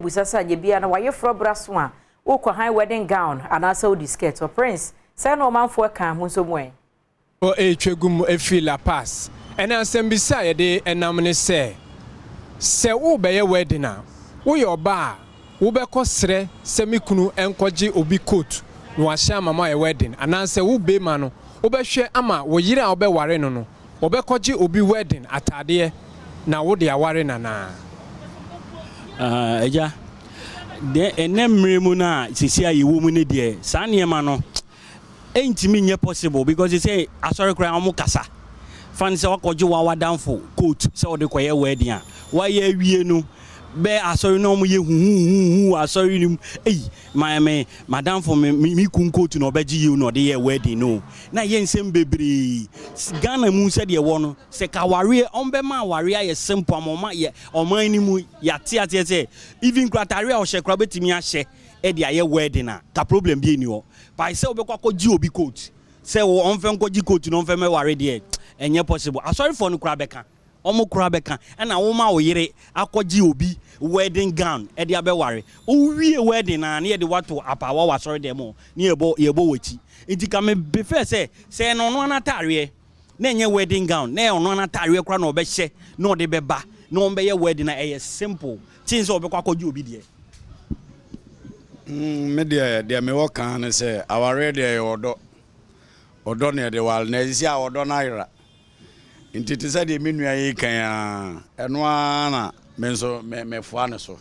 Busa sɛ anyɛ bia na wayɛforɔ bra so a, wokɔ han wedding gown anaasɛ wode skirt ɔ Prince sɛ na ɔmanfoɔ ka ho nso mu ɛ. Ɛretwa gu mu ɛfiri La Paz. Ɛna asɛmbisa a yɛde ɛnam ne sɛ, sɛ worebɛyɛ wedding a, woyɛ ɔbaa a, wobɛkɔ serɛ sɛ me kunu nkɔgye obi coat na wahyɛ ama mo ayɛ wedding, anaasɛ wo bɛrima no wobɛhwɛ ama wo yere a wobɛware no, wɔbɛkɔgye obi wedding ataadeɛ na wode aware nanaa? Agya deɛ, ɛnɛ mmerɛ mu no a sisi a yɛwɔ mu no deɛ, saa nneɛma no ɛntumi nyɛ possible because sɛ asɔre koraa wɔn kasa fan sɛ wakɔgye wa wadamfo coat sɛ wɔde kɔyɛ wedding a, wayɛ awie no bɛ asɔre no, wɔn yɛ huhuhuhu asɔre no mu, eyi maa me madamfo me kun coat na ɔbɛgye yi na ɔde yɛ wedding no, na yɛ nsɛm bebree. Ghana mu sɛdeɛ ɛwɔ no, sɛ ka awareɛ ɔmbɛma awareɛ ayɛ simple ama ɔma yɛ ɔman no mu yɛate aseɛ sɛ even kora ataareɛ a ɔhyɛ kora bɛtumi ahyɛ ɛde ayɛ wedding a, ka problem bi ni hɔ. Pae sɛ wobɛkɔ akɔgye obi coat sɛ ɔmfɛ nkɔgye coat na ɔmfɛ mɛware deɛ, ɛnyɛ possible. Asɔrefoɔ no koraa bɛka, ɔmo koraa bɛka. Ɛna woma wo yere akɔgye obi wedding gown ɛde abɛware, wowie wedding na ne yɛde wato apaawa wɔ asɔre dɛm hɔ ne yɛbɔ wɔ akyi. Nti ka me prefer sɛ ɛno ɔno anataareɛ na ɛnyɛ wedding gown, na ɛyɛ ɔno anataareɛ koraa na ɔbɛhyɛ na ɔde bɛba na ɔmbɛyɛ wedding na ɛyɛ simple kyen sɛ ɔbɛkɔ akɔgye obi deɛ. Me deɛ mewɔ kan ne sɛ awareɛ deɛ yɛ ɔdɔ, ɔdɔ ne yɛde ware, na ɛsisi a ɔdɔ no ayera. Nti te sɛ deɛ me nua yi kan a, ɛno ara na me nso me mefoa ne so.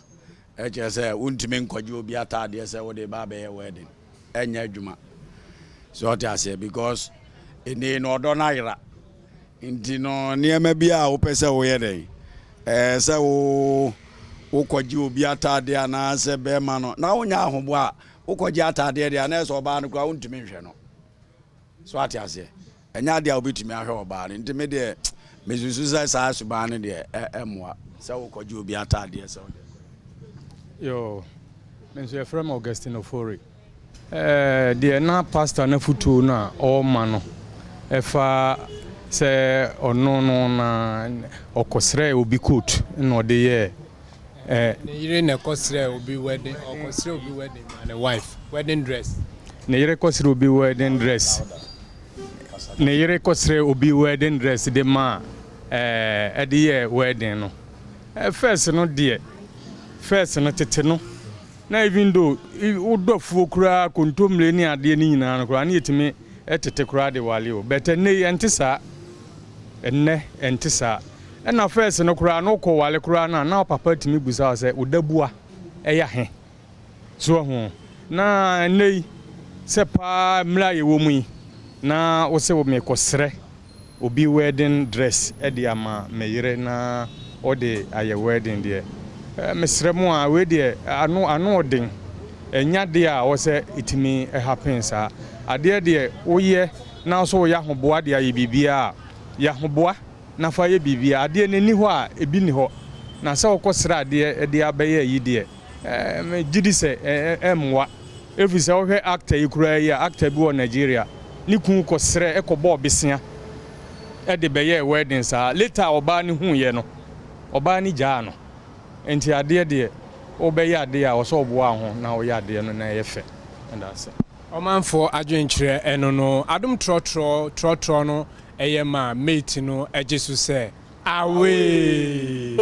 Ɛkyerɛ sɛ wontumi nkɔgye obi ataadeɛ sɛ wode ba abɛyɛ wedding, ɛnyɛ adwuma sɛ ɔte aseɛ, because ɛni no ɔdɔ no ayera. Nti no nneɛma bi a wopɛ sɛ woyɛ dɛn, sɛ wo wokɔgye obi ataadeɛ anaasɛ bɛrima no na wonya ahoboa a wokɔgye ataadeɛ deɛ, anaa sɛ ɔbaa no koraa wontumi nhwɛ no so, ate aseɛ? Ɛnyɛ adeɛ a wobɛtumi ahwɛ ɔbaa no. Nti me deɛ mesusu sɛ saa suban no deɛ ɛmmoa sɛ wokɔgye obi ataadeɛ sɛ wode. Yo, me nso yɛfrɛ me Augustine Ofori. Deɛ na pastor no afotuo no a ɔrema no ɛfa sɛ ɔno no na ɔkɔsrɛ obi coat na ɔde yɛ Ne yere na ɛkɔsrɛ obi wedding, ɔkɔsrɛ obi wedding ma ne wife, wedding dress. Ne yere kɔsrɛ obi wedding dress, ne yere kɔsrɛ obi wedding dress de ma ɛde yɛ wedding no. First no deɛ, first no tete no na even though wodɔ afuo koraa, kontommire ne adeɛ no nyinaa no koraa ne yɛtumi tete koraa de wale o, but ɛnnɛ yi ɛnte saa, ɛnnɛ ɛnte saa. Ɛna first no koraa na wokɔ wale koraa no a, na papa tumi busa wo sɛ wo dabua ɛyɛ ahe so ho. Na ɛnnɛ yi sɛ paa mmerɛ a yɛwɔ mu yi na wo sɛ mekɔsrɛ obi wedding dress ɛde ama me yere na ɔde ayɛ wedding deɛ, mesrɛ mu a, wei deɛ ano ɔden, ɛnya deɛ a wɔ sɛ ɛtumi happen saa. Adeɛ deɛ woyɛ na nso woyɛ ahoboa de ayɛ biribiara a, yɛ ahoboa na fa yɛ biribiara. Adeɛ n'ani hɔ a ebi ni hɔ na sɛ wokɔsrɛ adeɛ de abɛyɛ yi deɛ, megye di sɛ ɛmmoa, ɛfiri sɛ wohwɛ actor yi koraa yi a, actor bi wɔ Nigeria, ne kun kɔsrɛ ɛkɔbɔɔ besea ɛde bɛyɛɛ wedding saa. Later a ɔbaa no huiɛ no, ɔbaa no gyaa no. Nti adeɛ deɛ, wobɛyɛ adeɛ a ɔsɛ ɔboa ho na woyɛ adeɛ no na ɛyɛ fɛ. Ɛda ase. Ɔmanfoɔ adwenkyerɛ ɛno no. Adom trɔtrɔ trɔtrɔ no ɛyɛ ma mate no agye so sɛ awee.